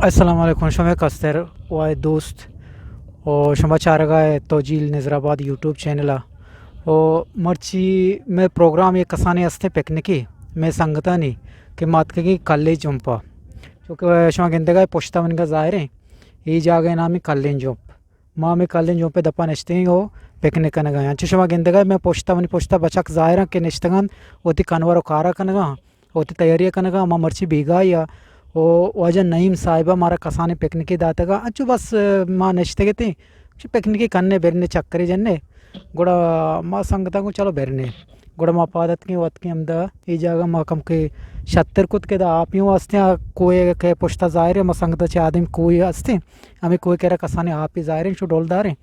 السلام علیکم، شمئے کستر و دوست و شما چارگا ئے توجیل نظر آباد یوٹیوب چینل ءَ۔ و مرچی مئے پروگرام یک کسانیں ہستیں پکنکی، مئے سنگتانی کہ ما اتکگیں کلیں جمپ ءَ۔ چونکہ شما گندگا ئے پشتا منیگا ظاہریں، اے جاگہ نامی کلیں جمپ۔ ما ہمے کلیں جمپ ءِ دپا نشتگیں و پکنک کنگا ایں۔ انچو شما گندگا ئے مئے پشتا، منی پشتا بچک ظاہراں کہ نشتگاں، وتی کنور و کارا کنگا، وتی تیاری کنگا۔ ما مرچی بیگاہی ءَ و واجہ نعیم صاحب ءَ مارا کسانیں پکنکے داتگا۔ انچو بس ما نشتگ اتیں، چو پکنکے کنیں، برنے چکرے جنیں۔ گڑا ما سنگتاں گوں چلو برنے۔ گڑا ما پاد اتکیں، وتکیں ہمدا اے جاگہ ما کم کہ شتر کت کہ دا آپی ہوں ہستیں، آ کوہ کہ پشتا ظاہریں، ما سنگتا چہ آدم کوہ ہستیں، ہمے کوہ کرا کسانیں آپے ظاہریں، چو ڈولداریں۔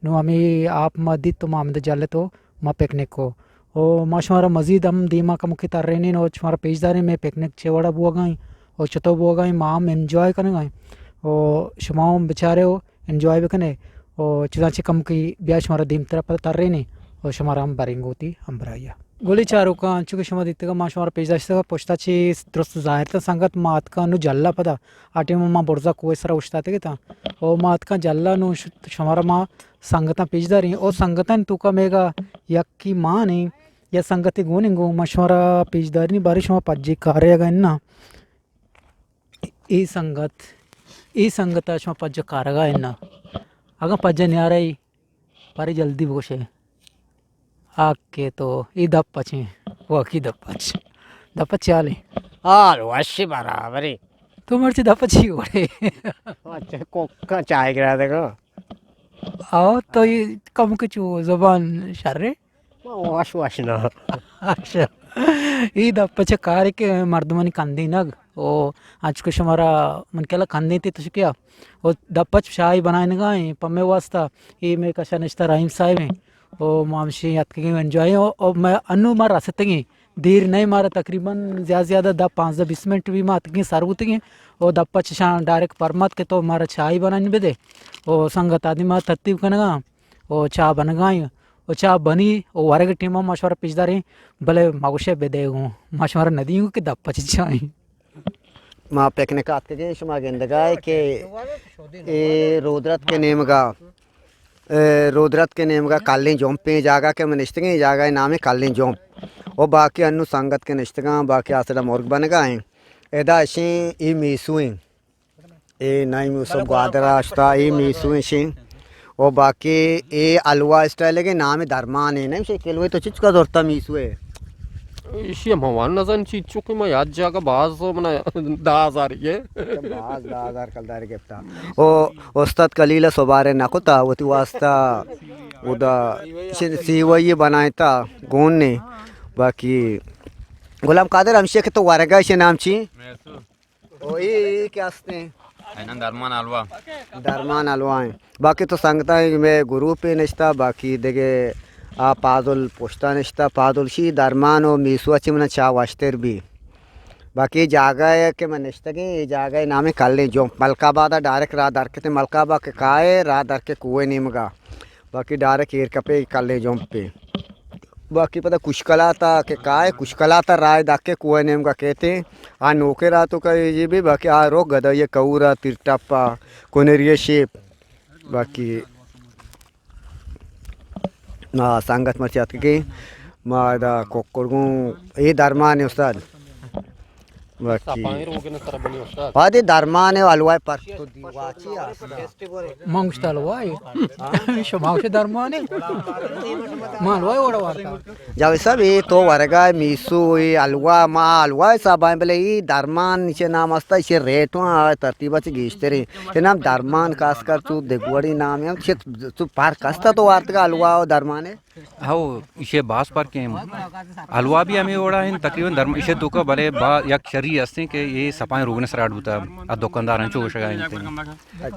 نوں ہمے آپ ما دیت تو ما ہمدا جلت و ما پکنک کو۔ و ما شمارا مزید ہم دیما کمکے ترینیں و شمارا پیش داریں مئے پکنک چے وڑا بوگا ایں و چتو بوگا ایں، ما ہم انجوائے کنگا ایں و شما ہم بچارے و انجوائے بکنے و چیزاں چہ کمکے بیا شمارا دیمترا پدا ترینیں و شمارا ہم بریں گوں وتی ہمبراہیا۔ گلیں چاروکاں، انچو کہ شما دیتگا ما شمارا پیش داشتگا، پشتا چہ درست ظاہر تاں سنگت، ما اتکاں نوں جھلا پدا۔ آ ٹیم ما برزا کوہ سرا اوشتاتگ اتاں و ما اتکاں جھلا، نوں ش-، شمارا ما سنگتاں پیش داریں۔ او سنگتانی توکا میگا یکی مانیں یا سنگتے گونیں گوں ما شمارا پیش داریں، بارے شما پجے کارے اگا اناں۔ اے سنگت، اے سنگتا شما پجا کارگا اناں۔ اگاں پجا نیارے، پرے جلدی بگوشے۔ آ کہ تو اے دپ پچیں، واقعی دپ پچ۔ دپ پچ چالیں۔ حال وش برابریں۔ تو مرچی دپ پچی وڑے۔ اچھا، کوکا چائے گرا دگا۔ آؤ تو اے کم کہ چو زبان شرے۔ وش وش نہ۔ اچھا۔ اے دپ پچ کارے کہ مردمانی کندینگ۔ او انچکو شمارا من کلا کندیں تے تشکیا۔ او دپ پچ چائے بنائینگا ایں پمے واسطہ۔ اے مئے کشا نشتہ رحیم صاحب ایں۔ او ما ہمشی اتکگیں انجوائے او، او مئے انو ما رستگیں۔ دیر نئے مارا تقریباً زیادہ زیادہ دہ پانزدہ بیست منٹ بھی ما اتکگیں سر بوتگیں۔ او دپ پچ شان ڈائریکٹ پرمات کہ تو مارا چائے بنائین بدے۔ او سنگت آدمی ما ترتیب کنگا۔ او چاہ بنگائیں۔ او چاہ بنی او ورگ ٹیم ما شمارا پیش داریں۔ بلے ما گوشے بدے گوں۔ ما شمارا ندیوں کہ دپ پچ چائیں۔ ما پکنک ءَ اتکگیں، شما گندگا ئے کہ اے رودرتک ءِ نیمگا، اے رودرتک ءِ نیمگا کلیں جمپیں جاگہ کہ من نشتگیں، جاگہ ءِ نام کلیں جمپ۔ او باقی انو سنگت کہ نشتگاں، باقی آسرا مرگ بنگا ایں۔ ادا اشیں اے میسو ایں۔ اے نعیم یوسف گوادر ءَ اشتا، اے میسو اشیں۔ او باقی اے حلوہ اسٹائل ءِ نام درمان ایں۔ نعیم شیخ حلوہ تو چچکا زرتا میسو ءَ؟ ایشی ہم ہم نزان چی چونکہ ما یاد جاگہ باز من دہ ہزار یہ۔ اچھا، باز دہ ہزار کلدار گپتا۔ او استاد خلیل سبارے نہ کتا وتی واسطہ ادا سیوئی بنائتا گون نے۔ باقی غلام قادر ہمشی کہ تو ورگا شے نام چی؟ او اے، اے کہ ہستیں؟ ایناں درمان حلوہ۔ درمان حلوہ ایں۔ باقی تو سنگتاں مئے گروپے نشتا، باقی دگہ آ پازل پشتا نشتا، پازل شی درمان و میسو ءَ چہ من چاہ وشتر بی۔ باقی اے جاگہ ءَ کہ من نشتگیں، اے جاگہ ءِ نام کلیں جمپ۔ ملک آباد ءَ ڈائریکٹ راہ درکتے، ملک آباد کہ کائے راہ درکے کوہ نیمگا۔ باقی ڈائریکٹ ایر کپے کلیں جمپے۔ باقی پدا کشکلاتا کہ کائے، کشکلاتا راہ دکے کوہ نیمگا کیتے۔ آ نوکے راہ تو کہ یہ بھی باقی آ رو گدا یہ کورا تیر ٹپا کنری شیپ۔ باقی آ سنگت مرچی اتکگیں۔ ما ادا کوکڑ گوں اے درمان استاد۔ باقی سپائیں روگن سر بنی استاد۔ پادے درمان ءُ حلوہ ءِ پرک تو دیواچی است۔ من گوشت حلوہ ءَ۔ شما گوشت درمان ءَ۔ من حلوہ ءَ وڑا وارتا۔ جاوید صاحب، اے تو ورگا میسو، اے حلوہ، ما حلوہ ءِ حساب ءَ، بلے اے درمان چے نام است، چے ریٹ ءُ ترتیب ءَ چے گیشتریں۔ چے نام درمان خاص کر چو دگوڑی نام ہم چے تو پرک است تو وارتگا حلوہ ءُ درمان ءَ؟ ہو، ایشی باز پرک ایں۔ حلوہ بھی ہمے وڑا ایں، تقریباً درم ایشی توکا، بلے با یک شری ہستیں کہ اے سپائیں روگن سرا اڈ بوتا، ا دکاندار انچو گوشگا ایں۔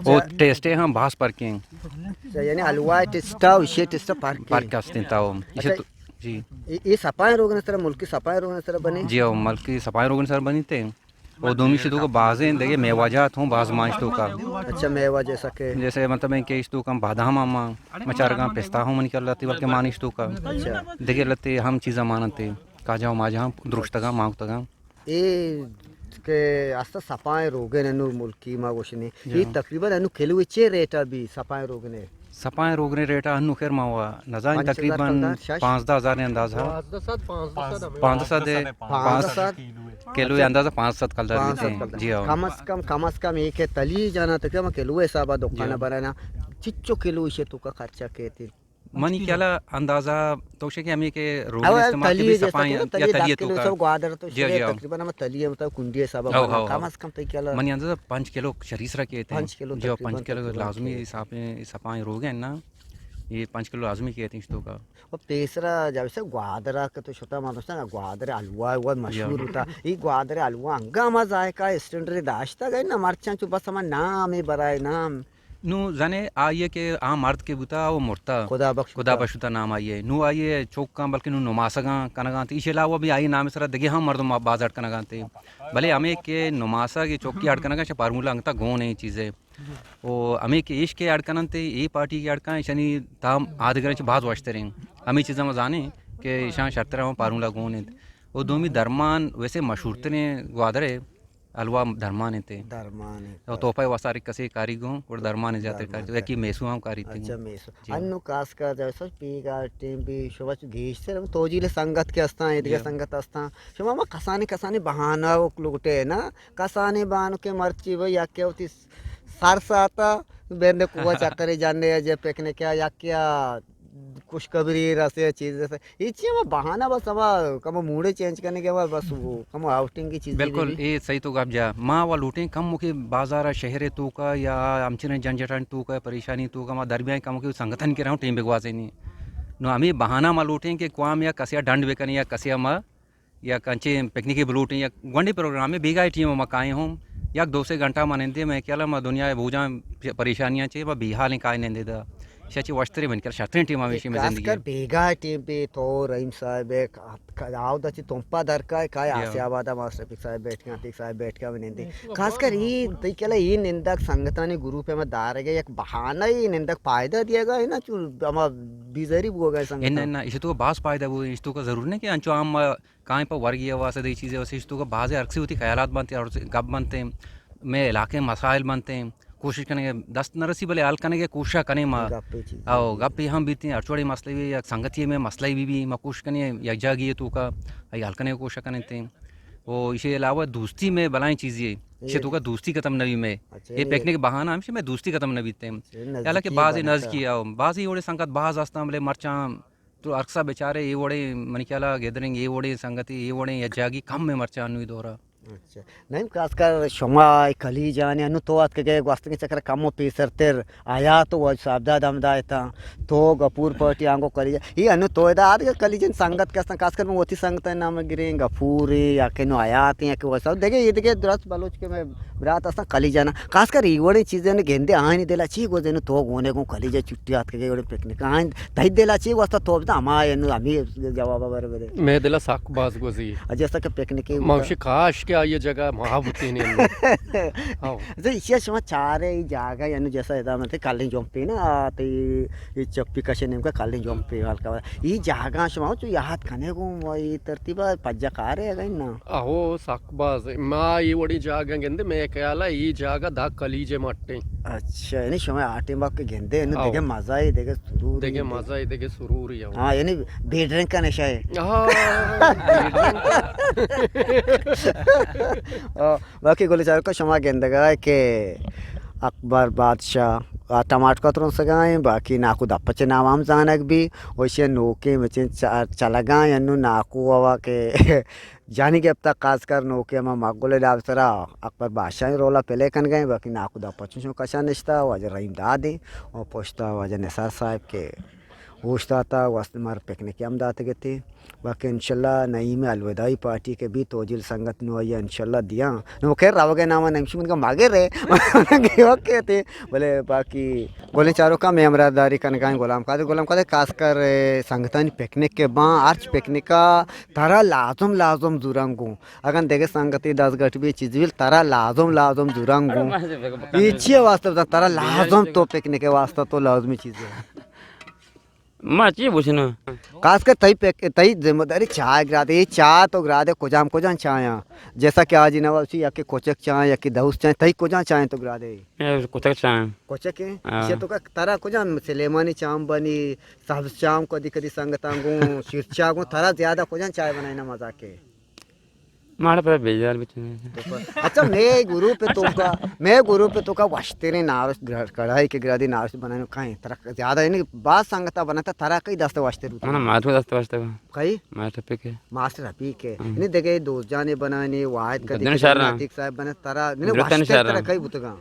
او ٹیسٹ ہم باز پرک ایں۔ اچھا، یعنی حلوہ ٹیسٹ ءُ ایشی ٹیسٹ پرک ایں۔ پرک ہستیں تاو۔ ایشی اچھا، تو، جی۔ اے، اے سپائیں روگن سرا، ملکی سپائیں روگن سرا بنے؟ جی، او ملکی سپائیں روگن سرا بنیتے۔ او دومی شی توکا بازیں دگہ میوہ جات ہوں باز مان شی توکا۔ اچھا، میوہ جیسا کہ؟ جیسے مطلب ایں کہ اشی توکا بادام ہم مچارگاں، پستہ ہم منی کر لتے، بلکہ مان اشی توکا۔ اچھا۔ دگہ لتے ہم چیزاں مانتے، کاجا و ماجا ہم درشتگاں، مانگتگاں۔ اے کہ است سپائیں روگن انو ملکی ما گوشنے۔ جی۔ یہ تقریباً انو کلو چے ریٹ ءَ بی سپائیں روگنے؟ سپائیں روگنے ریٹ ءَ انو خیر ما وا نزان، پنچ ہزار تقریباً کلدار، شش؟ پانزدہ ہزار اندازہ۔ پانزدہ سد، پانزدہ سد ہمیں۔ پانزدہ سد، پانزدہ سد۔ کلو اندازہ پانزدہ سد کلدار بیتے ہیں۔ پانزدہ سد کلدار۔ جی ہاں۔ کم از کم، کم از کم ایک تلی جانا تک ہم کلو حساب ءَ دکان جی۔ بنانا۔ چچو کلو اسے تو کا خرچہ کہتے؟ منی خیال ءَ اندازہ تو شے کہ ہمیں کہ روگن او، استعمال تلی کے بھی جیسا سپائیں کہ نا، یا تلی تلی دس تو کلو کا۔ سو گوادر تو جی، شے جی، ہاں۔ تقریباً ہم تلی ہم تو کنڈی حساب ہاں، بنا۔ ہاں، کم ہاں۔ از کم تو کیا لا؟ منی اندازہ پنچ کلو شریس رکھے تھے۔ پنچ کلو جی، تقریباً، پنچ کلو تقریباً لازمی کے۔ حساب سپائیں روگن نا۔ یہ پنچ کلو لازمی کہتے ہیں اس تو کا۔ اور پیسرا جب سے گوادر ءَ کہ تو شتا ما دوستان گوادر حلوا وہ مشہور ہوتا۔ یہ گوادر حلوا انگا ما ذائقہ اسٹینڈرڈ داشتا گئے نا مرچاں چو بس ہما نام ہے برائے نام۔ نوں زانے آئی ءَ کہ آ مرد کہ بوتا، او مرتا۔ خدا بخش خدا بوتا۔ بخش بوتا نام آئی ءِ۔ نوں آئی ءِ چوکاں بلکہ نوں نماسگاں کنگاں تے ایش علاوہ بھی آئی نام سرا دگہ ہم مردم بازار کنگاں تے۔ بلے ہمیں کہ نماسگ ءِ چوکی اڈ کنگاں چہ پارمولا انگتا گون ایں چیزے۔ او ہمیں کہ ایش کہ اڈ کنن تے اے پارٹی کہ اڈ کن ایشانی تام آدگریں چہ باز وشتریں۔ ہمیں چیزاں ما زانیں کہ ایشاں شرتر ہم پارمولا گون انت۔ او دومی درمان ویسے مشہورتریں گوادر ءِ حلوا درمان انت۔ درمان انت۔ او توپہ واسطہ ہر کسی کاری گوں، گڑا درمان زیادہ درمان کاری۔ یکی میسو ہم کاری تی۔ اچھا، میسو۔ جی۔ انو خاص کر جیسا پیگا ٹیم بھی شما چو گیشتر ہم توجیل سنگت کے استان، ایدگہ جی۔ سنگت استان۔ شما ما کسانی کسانی بہانہ او لوٹے نا، کسانی بانو کے مرچی وہ یا کہ ہوتی سر ساتا بندے کو چکرے جانے یا جے پکنک یا، یا کیا خوشخبری رسے چیز رسے۔ اے چی ہما بہانہ بس ہما کمو موڈے چینج کرنے کے بعد بس وہ کمو آؤٹنگ کی چیز۔ بالکل، اے صحیح تو گپ جا۔ ما وا لوٹیں کم مکے بازار شہر توکا یا ہمچنیں جنجٹان توکا پریشانی توکا ما درمیان کم مکے سنگتن کے رہوں ٹیم بگوازینی۔ نو ہمیں بہانہ ما لوٹیں کہ کوام یا کسیا ڈنڈ بکنی یا کسیا ما یا کنچے پکنکے بلوٹیں یا گونڈے پروگرامے بیگاہ ٹیم ما کائیں ہوں، یک دو سے گھنٹہ ما نندے، میں کیا ما دنیا بوجاں پریشانیاں چے ما بیحالیں کائیں نندے دا۔ شچ وشترے من کر شتریں ٹیم ہمیشہ میں خاص زندگی کر بیگاہ ٹیم پہ تو رحیم صاحب ہے، آؤ دا چی تمپا درکا ہے، کائے یا۔ آسیا آباد ماسٹر پک صاحب بیٹھ کے، پک صاحب بیٹھ کے نندے۔ خاص کر یہ تئی کلا یہ نندک سنگتانی گروپ ہے، میں دارگے یک بہانہ یہ نندک فائدہ دیا گا ہے نا، چو ہما بیزاری بو گئے سنگتاں۔ انہ، انہ، اسی تو باز فائدہ بو، اسی تو کا ضرور نہیں کہ انچو ہم کائیں پہ ورگی ءِ واسطہ، اے چیزے واسطہ، اش توکا بازیں ہر کسی وتی خیالات بنت، ہر گپ بنت، مئے علاقے مسائل بنت، کوشش کنیں دست نہ رسی بلے حل کنگ ءِ کوشش کنیں ما۔ گپے چیزے او بھی۔ گپے ہم بیتیں، ہر چوڑے مسئلے بھی، یک سنگتی میں مسئلے بھی، بھی ما کوشش کنیں یک جاگی توکا اے حل کنگ ءِ کوشش کنیں تے۔ او ایشی علاوہ دوستی میں بلائیں چیزے، ایشی توکا دوستی ختم نہ بی میں۔ اچھا، اے یعنی پکنک بہانہ ہمشی میں دوستی ختم نہ بیتے۔ اچھا، حالانکہ نزدیکی بازیں بنتا۔ نزدیکی او بازیں اوڑے سنگت باز ہستاں بلے مرچاں تو ہرکسا بیچارے اے وڑیں منی خیالا گیدرنگ، اے وڑیں سنگتی، اے وڑیں یک جاگی کم ایں مرچاں انوی دورا۔ اچھا۔ نہیں، خاص کر شما کلیجانی انو تو اتکگے گوستگیں چکر کم و پیسر تر حیات و واجہ صاحبزاد ہمدا اتاں۔ تو گپور پارٹی آنگو کلیج۔ اے انو تو ادا آتکگے کلیجن سنگت کہ استاں، خاص کر من وتی سنگتانی نام گریں، گپور یا کہ نو حیات یا کہ واجہ صاحب۔ دگہ اے دگہ درست بلوچ کہ میں برات استاں کلیجانا۔ خاص کر اے وڑیں چیزاں گندے آہانی دلا چی گوزے نو تو گونے گوں کلیجا چھٹی آتکگے وڑیں پکنک۔ آہانی تئی دل ءَ چی گوستا تو بزاں ہما انو ہمے جواب ءَ بر بدے۔ مئے دل ءَ سک باز گوزی۔ اجی است کہ پکنکے ما بوتا۔ گوشی کاش کہ آئی جگہ ما بوتینی انو۔ ہاو۔ زی ایشی ءَ شما چارے اے جاگہ انو جیسا ادا من تے کلیں جمپے نا، آ تے اے چپی کشے نیمکا کلیں جمپے ہلکا۔ اے جاگہ شما چو یاد کنے گوں اے ترتیبا پجا کارے اگا نا؟ اہو سک باز۔ ما اے وڑیں جاگہ گندے، مئے خیال ءَ اے جاگہ دا کلیج مٹ اچھا، یعنی شما آ ٹیم ءَ کہ گندے انو آؤ۔ دگہ مزہ ئے، دگہ سرور ئے۔ دگہ مزہ ئے، دگہ سرور ئے، آؤ۔ ہاں، یعنی بے ڈرنک کنشا ئے۔ ہاں، بے ڈرنک۔ آ، باقی گل چاروکا شما گندگا ئے کہ اکبر بادشاہ آ ٹماٹکا ترونسگا ایں، باقی ناکو دپ چہ نام ہم زانگ بی، و ایشی نوکیں مچیں چ-، چلگا ایں، انو ناکو ہوا کہ جانی گپتا خاص کر نوکیں ہما مگل ڈاب سرا اکبر بادشاہ رول ءَ پلے کنگا ایں، باقی ناکو دپ چنشو کشا نشتا، واجہ رحیم داد ایں، و پشتا واجہ نثار صاحب کہ اوشتاتا، گوست مار پکنک ہم داتگتی۔ باقی انشاءاللہ نعیم الوداعی پارٹی کہ بی توجیل سنگت نو آئی انشاءاللہ دیاں۔ نو خیر روگ ءِ نام ءَ نمشی من کا مگر ہے۔ اوکے تے۔ بلے باقی گلیں چاروکاں مئے ہمراہداری کنگا ایں غلام قادر۔ غلام قادر خاص کر، اے، سنگتانی پکنک کہ باں، ہرچ پکنکا ترا لازم لازم زورنگوں۔ اگن دگہ سنگتے دزگٹ بی چیزی بل ترا لازم لازم زورنگوں۔ اے چیئے واسطہ بزاں ترا لازم تو پکنک ءِ واسطہ تو لازمی چیزے۔ ما چی بوشنا؟ خاص کر تئی پک، تئی ذمہ داری چائے گرادے، اے چائے تو گرادے کجام کجام چایاں؟ جیسا کہ آجی نواز سی، یا کہ کچک چائیں، یا کہ دوست چائیں، تئی کجام چائیں تو گرادے؟ اے کچک چائیں۔ کچک ہیں؟ ہاں۔ چے تو کا ترا کجام سلیمانی چام بنی، سبز چام کدی کدی سنگتاں گوں، شیر چا گوں، ترا زیادہ کجام چائے بنائینا مزہ کے؟ مارا پر بیزار بچنے۔ اچھا، میں گروپ تو کا، میں گروپ تو کا وشتریں نارشت گر-، کڑائی کے گرادی نارشت بنائیں کھائیں۔ ترا زیادہ یعنی باز سنگتا بناتا، ترا کئی دست وشتر ہوتا؟ منا ماتو دست وشتر۔ کئی؟ ماسٹر رفیق ہے۔ ماسٹر رفیق ہے۔ ہم۔ نی دگہ دوست جانے بنانی، واحد کدی دن کدی شہر نا۔ عتیق صاحب بنے ترا، نی درستانی وشتر شہر ترا نا۔ کئی بوتگا؟